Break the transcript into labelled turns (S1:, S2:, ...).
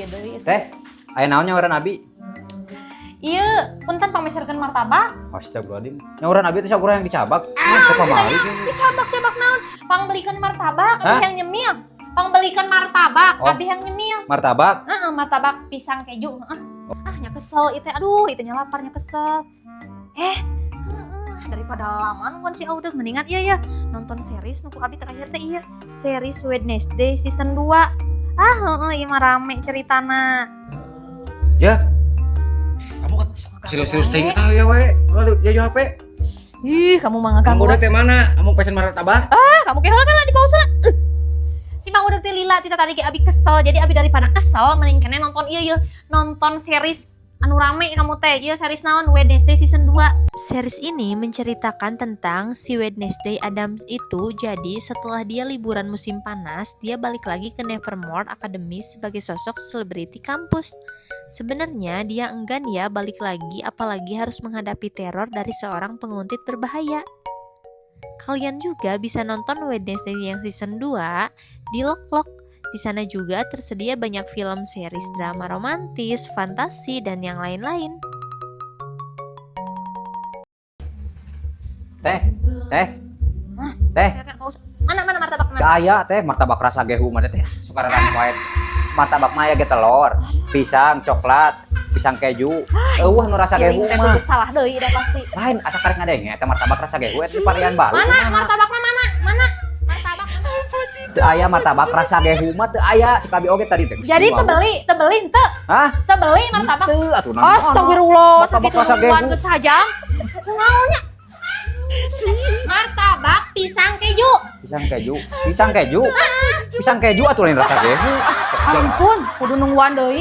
S1: Deui.
S2: Teh, aya naon nyauran abi?
S1: Iya, punten, pangmeserkeun martabak.
S2: Astagfirullahaladzim. Nyauran abi teh sakurang yang dicabak. Ah, teh pamali.
S1: Dicabak-cabak naon? Pangbelikeun martabak, abi
S2: Hah?
S1: Yang nyemil. Pangbelikeun martabak,
S2: Oh.
S1: abi yang nyemil.
S2: Martabak.
S1: Heeh, martabak pisang keju, heeh. Ah, nya kesel itu. Aduh, itu nya lapar, nya kesel. Eh, heeh, daripada lama nungguan si Audek, mendingan iya ya nonton series nu ku abi terakhir teh, iya. Series Wednesday season 2. Ah, heeh, ieu mah rame ceritana.
S2: Ya,
S3: Kamu kan serius-serius teh tahu ya we. Lalu ya yo HP.
S1: Ih, kamu mah ngaganggu.
S3: Kamu teh mana? Kamu pesen martabak?
S1: Ah, kamu kayak heula di pause lah. Si Mang Udeg teh lila tita tadi, kayak abi kesel. Jadi abi daripada kesel mending keneh nonton iya iya, nonton series anu rame kamu teh. Iya, series naon? Wednesday season 2.
S4: Series ini menceritakan tentang si Wednesday Addams itu, jadi setelah dia liburan musim panas, dia balik lagi ke Nevermore Academy sebagai sosok selebriti kampus. Sebenarnya dia enggan ya balik lagi, apalagi harus menghadapi teror dari seorang penguntit berbahaya. Kalian juga bisa nonton Wednesday yang season 2 di Loklok. Di sana juga tersedia banyak film, series drama romantis, fantasi, dan yang lain-lain.
S2: Teh, teh. Teh,
S1: Mana, mana martabak, mana?
S2: teu aya teh martabak rasa gehu mah teh. Suka rasa wae. Martabak mah aya ge telur, pisang, coklat, pisang keju. Euweuh nu rasa
S1: Piring
S2: gehu
S1: teh
S2: mah.
S1: kudu salah deui dah pasti.
S2: Lain, asa karek ngadenge eta martabak rasa gehu eta varian baru.
S1: Mana martabakna, mana? Mana? Martabak mana?
S2: Teu aya martabak rasa gehu mah, teu aya. Cek abi oge tadi teh.
S1: Jadi teu beli, teu beli henteu?
S2: Hah?
S1: Teu beli martabak?
S2: Teu atuh nang.
S1: Astagfirullah,
S2: Martabak
S1: sakitu
S2: rasa
S1: nungguan
S2: gehu.
S1: Geus sajam. Kunaonnya? Martabak pisang keju.
S2: Pisang keju, pisang keju. Pisang keju atuh lain rasa gehu. Ah,
S1: Ampun, kudu nungguan deui.